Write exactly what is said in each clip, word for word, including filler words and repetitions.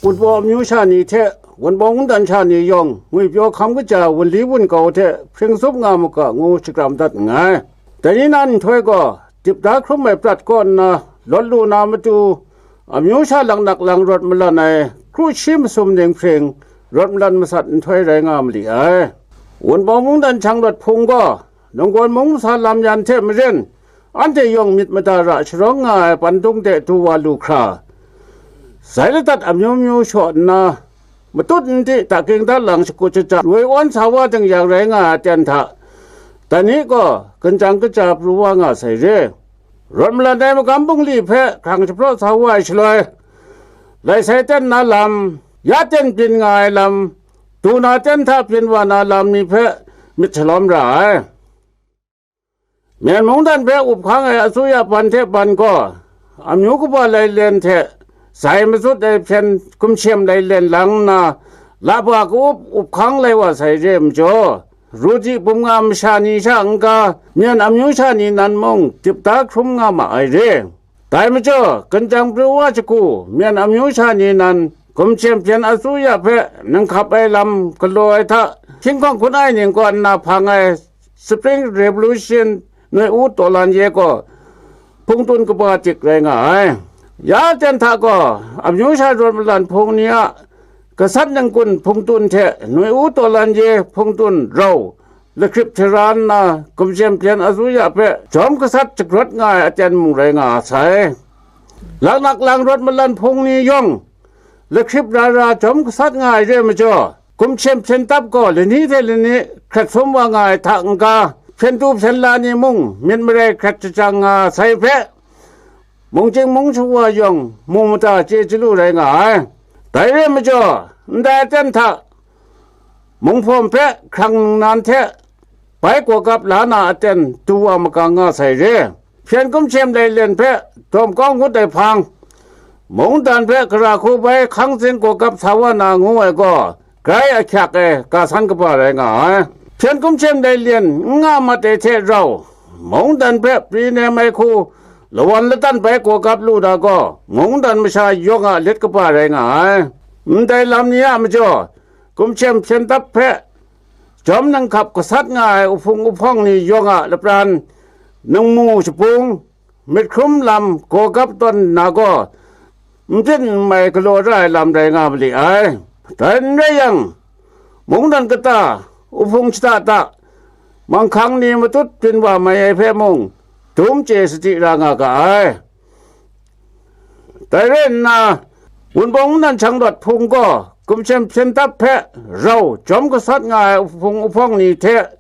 Wunpawng amyu sha ni hte Wunpawng mungdan sha ni yawng ngwipyaw hkam kaja wunli wungau hte hpring tsup nga mu ga ngu shakram dat nngai. Dai ni na nhtoi gaw, dip da hkrum ai prat kaw nna lawt lu na matu, amyu sha laknak lang rawt malan ai kru shi masum ning hpring rawt malan masat nhtoi rai nga ma li ai. Wunpawng mungdan shanglawt hpung gaw, nunggawn mung masa lam yan hte maren, anhte yawng myit mada ra sharawng nga ai pandung de du wa lu hkra, zai ladat amyu myu shaw nna, matut n di, daking dalang shakut shaja roi awn sa wa ding yang rai nga ai aten hta, dai ni gaw ganjang kaja pru wa nga sai re. Rawt malan ai magam bungli hpe hkrang shapraw sa wa ai shaloi, lai sai ten na lam, ya ten byin nga ai lam, du na ten hta byin wa na lam ni hpe myit shalawm ra ai. Myen mungdan hpe up hkang ai asuya ban hte ban gaw, amyu kaba lai len hte zai mazut ai hpyen gumshem lai len lang nna, laba ka-up up hkang lai wa sai re ai majaw, Ruji bum nga masha ni sha n-ga, myen amyu sha ni nan mung dip da hkrum nga ma ai re. Dai majaw, ganjang pru wa shagu, myen amyu sha ni nan gumshem hpyen asuya hpe ninghkap ai lam galaw ai hta, hkying hkawng hkun ai ning kaw nna hpang ai Spring Revolution noi u taw lan ye gaw, hpungtun kaba tik rai nga ai. Ya ten hta gaw, amyu sha rawt malan hpung ni a gasat ningkun hpungtun hte noi u taw lan ye hpungtun rau, lakrip hte ra nna, gumshem hpyen asuya hpe jawm gasat jagrawt nga ai aten mung rai nga sai. Laknak lang rawt malan hpung ni yawng, lakrip ra ra jawm gasat nga ai re ai majaw, gumshem hpyen tap gaw lani hte lani hkret sum wa nga ai hta n-ga, hpyen du hpyen la ni mung myit marai hkret jajang nga sai hpe, mungchying mung shawa yawng mu mada chye chyalu rai nga ai. Dai re ai majaw, ndai aten hta, munghpawm hpe hkrang ningnan hte bai gawgap la na aten du wa magang nga sai re. Hpyen gumshem lai len hpe dawm kau ngut ai hpang, mungdan hpe gara hku bai hkang zing gawgap sa wa na ngu ai gaw, grai ahkyak ai ga san kaba rai nga ai. Hpyen gumshem lai len n nga mat ai hte rau, mungdan hpe pri nem ai hku lawan ladan bai gawgap lu na gaw, mungdan masha yawng a lit kaba rai nga ai. Ndai lam ni a majaw, gumshem hpyen tap hpe jawm ninghkap gasat nga ai uhpung uhpawng ni yawng a lapran, ningmu shabung, myit hkrum lam gawgap tawn nna gaw, n byin n mai galaw ra ai lam rai nga ma li ai. Dai n rai yang, mungdan kata, uhpung shada da, manghkang ni matut byin wa mai ai hpe mung, dum chye sadi ra nga ga ai. Dai rai nna, Wunpawng mungdan shanglawt hpung gaw, gumshem hpyen tap hpe rau jawm gasat nga ai uhpung uhpawng ni hte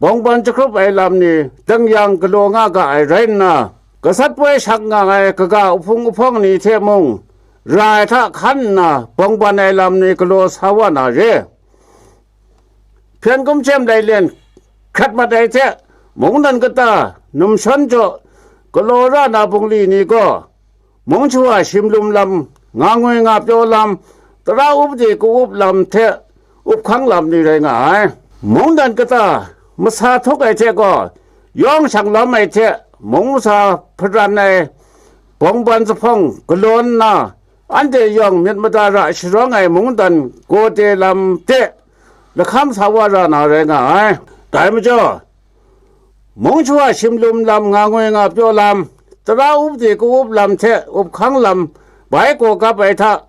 bawngban jahkrup ai lam ni dang yang galaw nga ga ai rai nna, gasat poi shak nga ai kaga uhpung uhpawng ni hte mung, ra ai hta hkan nna bawngban ai lam ni galaw sa wa na re. Hpyen gumshem lai len hkrat mat ai hte, mungdan kata, numshawn jaw galaw ra na bungli ni gaw, mung shawa shimlum lam, nga ngwi nga pyaw lam, tara upde ka-up lam hte up hkang lam ni rai nga ai. Mungdan kata, masa htuk ai hte gaw, yawng shang lawm ai hte, mung masa hparan ai bawngban zuphpawng galaw nna, anhte yawng myit mada ra sharawng ai mungdan gawde lam de lahkam sa wa ra na rai nga ai. Dai majaw, mung shawa shimlum lam, nga ngwi nga pyaw lam, tara upde ka-up lam hte up hkang lam bai gawgap ai hta,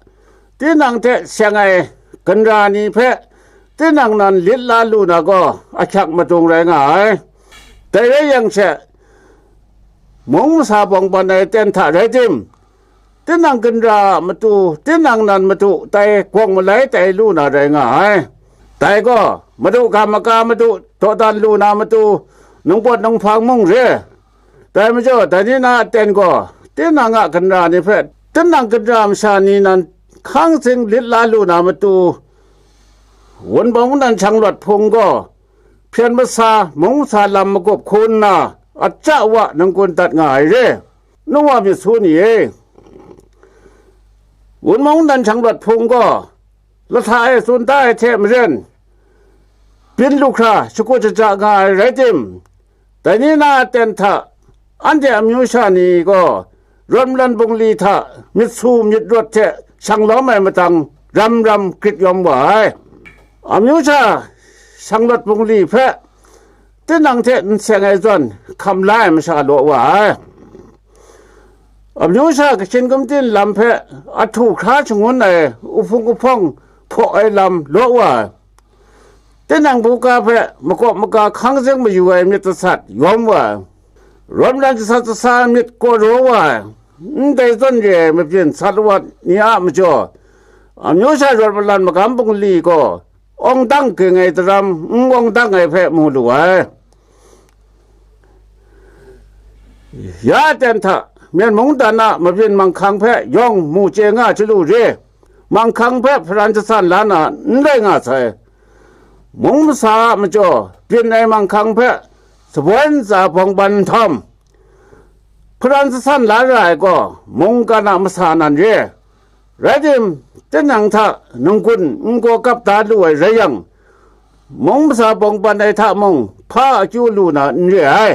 tinang hte seng ai ginra ni hpe tinang nan lit la lu na gaw ahkyak madung rai nga ai. Dai rai yang she, mung masa bawngban ai ten hta rai tim, tinang ginra a matu, tinang nan matu tai gawng malai tai lu na rai nga ai. Dai gaw, madu ga maga matu, dawdan lu na matu, nungpawt nunghpang mung re. Dai majaw, dai ni na aten gaw, tinang a ginra ni hpe, tinang ginra masha ni nan hkang zing lit la lu na matu, Wunpawng mungdan shanglawt hpung gaw, hpyen masa, mung masa lam magup hku nna, aja wa ningkun dat nga ai re. Nu wa myit su ni e, Wunpawng mungdan shanglawt hpung gaw, lahta e tsun da ai hte maren, byin lu hkra shakut shaja nga ai rai tim, dai ni na aten hta, anhte amyu sha ni gaw, rawt malan bungli hta myit su myit rawt hte shang lawm ai madang, ram ram grit yawm wa ai. Amyu sha shanglawt bungli hpe tinang hte n seng ai zawn hkam la ai masha law wa ai. Amyu sha kashin gumtin lam hpe ahtu hkra shangun ai uhpung uhpawng hpaw ai lam law wa ai. Tinang buga hpe makawp maga hkang zeng mayu ai myit dasat yawm wa ai, rawt malan jasat jasa ai myit kaw raw wa ai, ndai zawn re ai mabyin sat lawat ni a majaw, amyu sha rawt malan magam bungli gaw awng dang ging ai daram n awng dang ai hpe mu lu ai. Ya aten hta, Myen mungdan a mabyin manghkang hpe yawng mu chye nga chyalu re, manghkang hpe hparan jasan la na n rai nga sai. Mung masa a majaw byin ai manghkang hpe saboi ntsa bawng ban nhtawm, hparan jasan la ra ai gaw mungkan a masa nan re. Rai tim, tinang hta nunggun n gaw kap da lu ai rai yang, mung masa bawng ban ai hta mung hpa akyu lu na n re ai.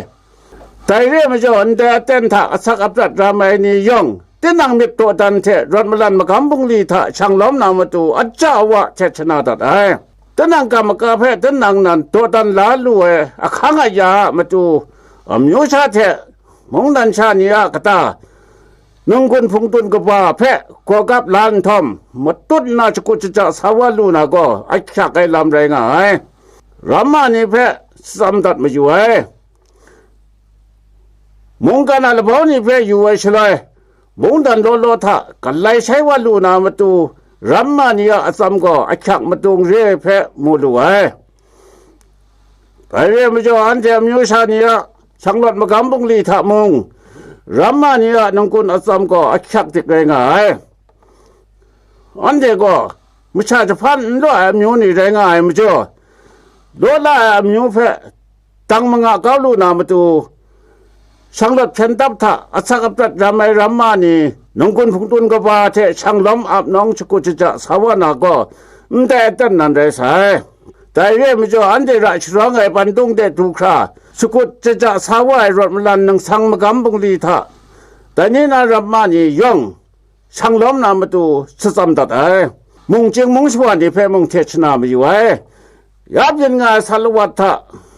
Dai re ai majaw, ndai aten hta asak aprat ram ai ni yawng, tinang myit dawdan hte rawt malan magam bungli hta shang lawm na matu aja awa htet shana dat ai. Tinang kam maka hpe tinang nan dawdan la lu ai ahkang aya a matu, amyu sha hte mungdan sha ni a kata, nunggun hpungtun kaba hpe gawgap la nhtawm, matut nna shakut shaja sa wa lu na gaw ahkyak ai lam rai nga ai. Ramma ni hpe shatsam dat mayu ai. Mungkan a labau ni hpe yu ai shaloi, mungdan law law hta galai shai wa lu na matu, ramma ni a atsam gaw ahkyak matung re ai hpe mu lu ai. Dai re ai majaw, anhte amyu sha ni a shanglawt magam bungli hta mung, ramma ni a nunggun atsam gaw ahkyak dik rai nga ai. Anhte gaw masha jahpan n law ai amyu ni rai nga ai majaw, law la ai amyu hpe dang manga kau lu na matu, shanglawt hpyen dap hta asak aprat ram ai ramma ni, nunggun hpungtun kaba hte shang lawm ap nawng shakut shaja sa wa na gaw, ndai aten nan rai sai. Dai re ai majaw, anhte ra sharawng ai bandung de du hkra, shakut shaja sa wa ai rawt malan ningsang magam bungli hta, dai ni na ramma ni yawng, shang lawm na matu shatsam dat ai. Mung chying mung shawa ni hpe mung hte shana mayu ai. Ya byin nga ai sat lawat hta,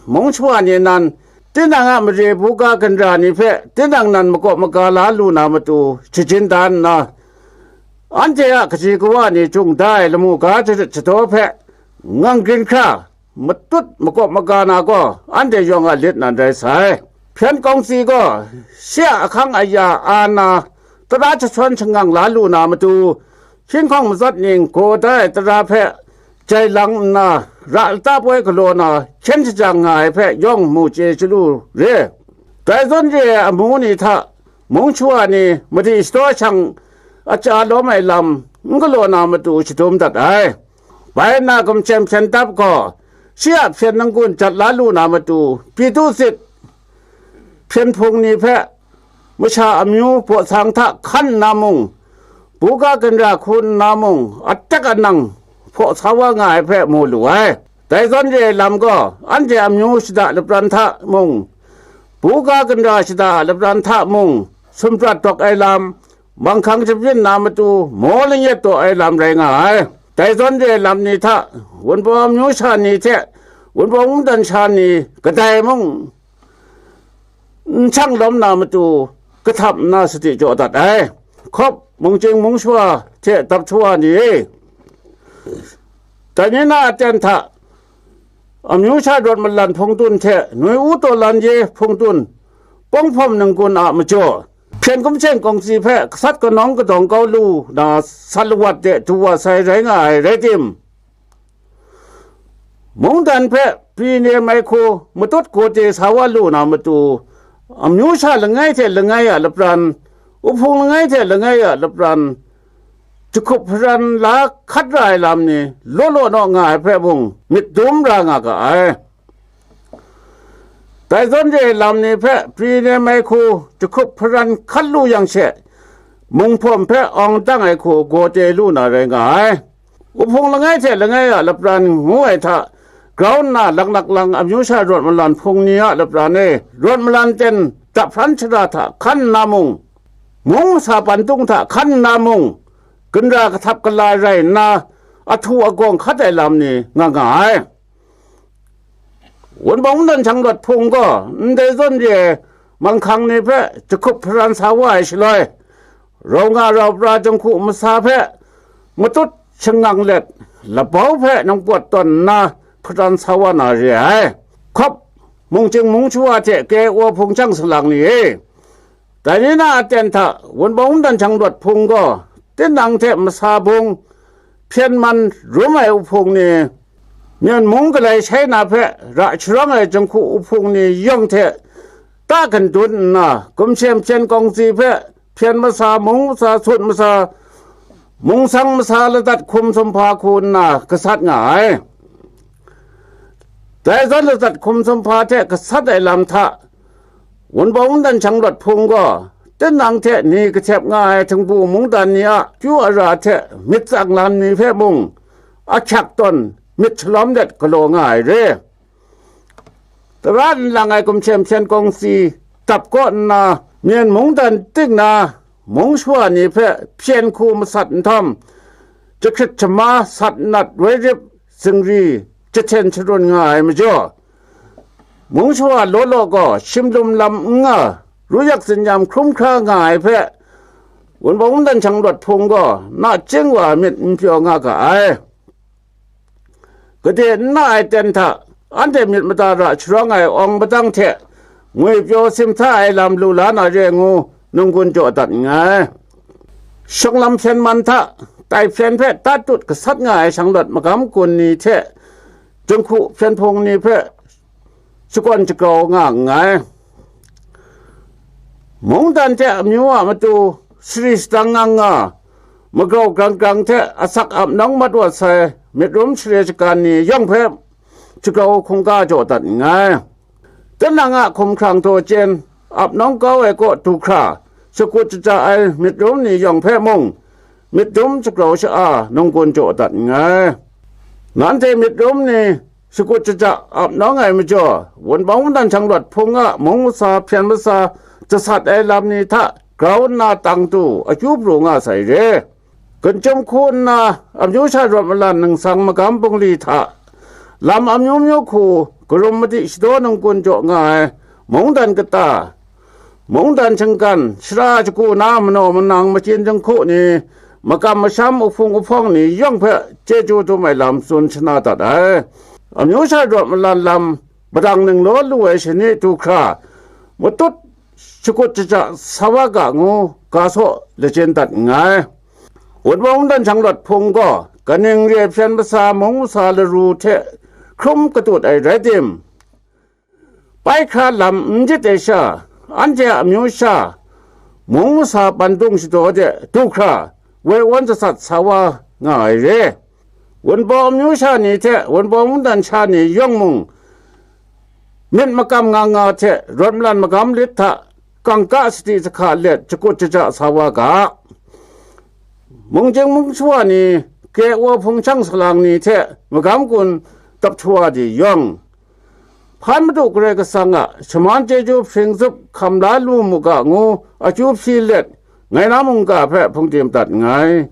mung shawa ni nan, tinang a mare buga ginra ni hpe tinang nan makawp maga la lu na matu shajin da nna, anhte a kaji kawa ni jung da ai lamu ga jarit jadaw hpe ngang grin hkra, matut makawp maga na gaw, anhte yawng a lit nan rai sai. Hpyen kawng si gaw, shi a ahkang aya a na, tara jashawn shangang la lu na matu, hkying hkawng matsat ning gaw da ai tara hpe jai lang nna, ra lata poi galaw na hkyen shajang nga ai hpe yawng mu chye chyalu re. Dai zawn re ai amu ni hta, mung shawa ni madi shadaw shang aja lawm ai lam n galaw na matu shadum dat ai. Bai nna, gumhten hpyen dap gaw, shi a hpyen nanggun jat la lu na matu, pyi du sit, hpyen hpung ni hpe masha amyu baw sang hta hkan nna mung, buga ginra hku nna mung, atak anang hpaw sa wa nga ai hpe mu lu ai. Dai zawn re ai lam gaw, anhte amyu shada lapran hta mung, buga ginra shada lapran hta mung, sumrat dawk ai lam, manghkang jabyin na matu maw lanyet taw ai lam rai nga ai. Dai zawn re ai lam ni hta, Wunpawng amyu sha ni hte Wunpawng mungdan sha ni kadai mung n shang lawm na matu, kahtap nna sadi jaw dat ai. Hkawp, mungchying mungshawa hte dap shawa ni e, dai ni na aten hta, amyu sha rawt malan hpungtun hte nui u taw lan ye hpungtun, pawng hpawm ningkun a majaw, hpyen kumhten kawngsi hpe gasat kanawng kadawng kau lu na sat lawat de du wa sai rai nga ai rai tim, mungdan hpe pri nem ai hku matut gawte sa wa lu na matu, amyu sha langai hte langai a lapran, uhpung langai hte langai a lapran, jahkup hparan la hkat ra ai lam ni law law naw nga ai hpe mung myit dum ra nga ga ai. Dai zawn re ai lam ni hpe pri nem ai hku jahkup hparan hkat lu yang she, munghpawm hpe awng dang ai hku gawte lu na rai nga ai. Uhpung langai hte langai a lapran ngu ai hta grau nna, laknak lang amyu sha rawt malan hpung ni a lapran e, rawt malan ten dap hpran shara hta hkan nna mung, mung masa pandung hta hkan nna mung, ginra kahtap kala rai nna, ahtu agawng hkat ai lam ni nga nga ai. Wunpawng Mungdan Shanglawt Hpung gaw ndai zawn re ai manghkang ni hpe jahkup hparan sa wa ai shaloi, rau nga rau pra jinghku masa hpe matut shangang let, labau hpe ningpawt tawn nna hparan sa wa na re ai. Hkawp, mungchying mungshawa hte K O Hpung chyang salang ni e, dai ni na aten hta Wunpawng Mungdan Shanglawt Hpung gaw tinang hte masa bung hpyen man rum ai uhpung ni, Myen mung galai shai na hpe ra sharawng ai jinghku uhpung ni yawng hte ta gun dun nna, gumshem hpyen kawng si hpe hpyen masa, mung masa, sut masa, mungsang masa ladat hkum sumhpa hku nna gasat nga ai. Dai zawn ladat hkum sumhpa hte gasat ai lam hta, Wunpawng Mungdan Shanglawt Hpung gaw tinang hte ni kahkyep nga ai htingbu mungdan ni a kyu ara hte myit tsang lam ni hpe mung ahkyak tawn myit shalawm let galaw nga ai re. Tara nlang ai gumshem hpyen kawng si dap kaw nna, Myen mungdan ting na mungshawa ni hpe hpyen hku masat nhtawm, jahkrit jahma sat nat woi rip zingri jahten sharun nga ai majaw, mungshawa law law gaw shimlum lam n nga, ruyak zinyam hkrum hkra nga ai hpe, Wunpawng Mungdan Shanglawt Hpung gaw nachying wa myit n pyaw nga ga ai. Gade n na ai ten hta, anhte myit mada ra sharawng ai awng madang hte ngwi pyaw simhta ai lam lu la na re ngu, nunggun jaw dat nngai. Shawng lam hpyen man hta, tai hpyen hpe tat tut gasat nga ai shanglawt magam gun ni hte, jinghku hpyen hpung ni hpe shakawn shagrau nga nngai. Mungdan hte amyu a matu sari sadang nga nga, magrau grang grang hte asak ap nawng mat wa sai myit rum share shagan ni yawng hpe shagrau hkungga jaw dat nngai. Tinang a hkumhkrang taw chyen ap nawng kau ai kaw du hkra, shakut shaja ai myit rum ni yawng hpe mung, myit dum shagrau sha-a nunggun jaw dat nngai. Nanhte myit dum ni shakut shaja ap nawng ai majaw, Wunpawng Mungdan Shanglawt Hpung a mung masa hpyen masa jasat ai lam ni hta grau nna tang tu akyu pru nga sai re. Gun chyum hku nna amyu sha rawt malan ningsang magam bungli hta lam amyu myu hku karum madi shadaw nunggun jaw nga ai mungdan kata, mungdan shinggan, shara shagu na manaw manang machyin jinghku ni, makam masham uhpung uhpawng ni yawng hpe chyeju dum ai lam tsun shana dat ai. Amyu sha rawt malan lam padang ninglaw lu ai shani du hkra, matut shakut shaja sa wa ga ngu ga saw lachyum dat nngai. Wunpawng Mungdan Shanglawt Hpung gaw kaning re hpyen masa mung masa laru hte hkrum katut ai rai tim, bai hkra lam n jit ai sha, anhte a amyu sha, mung masa pandung shadaw de du hkra, woi wan jasat sa wa nga ai re. Wunpawng amyu sha ni hte Wunpawng mungdan sha ni yawng mung, myit makam nga nga hte rawt malan magam lit hta kangka sadi sahka let shakut shaja sa wa ga. Mungchying mungshawa ni, K O hpung shang salang ni hte magam gun dap shawa de yawng, Hpan Madu Karai Kasang a shaman chyeju hpring zup hkam la lu mu ga ngu akyu hpyi let, ngai na mungga hpe hpungdim dat nngai.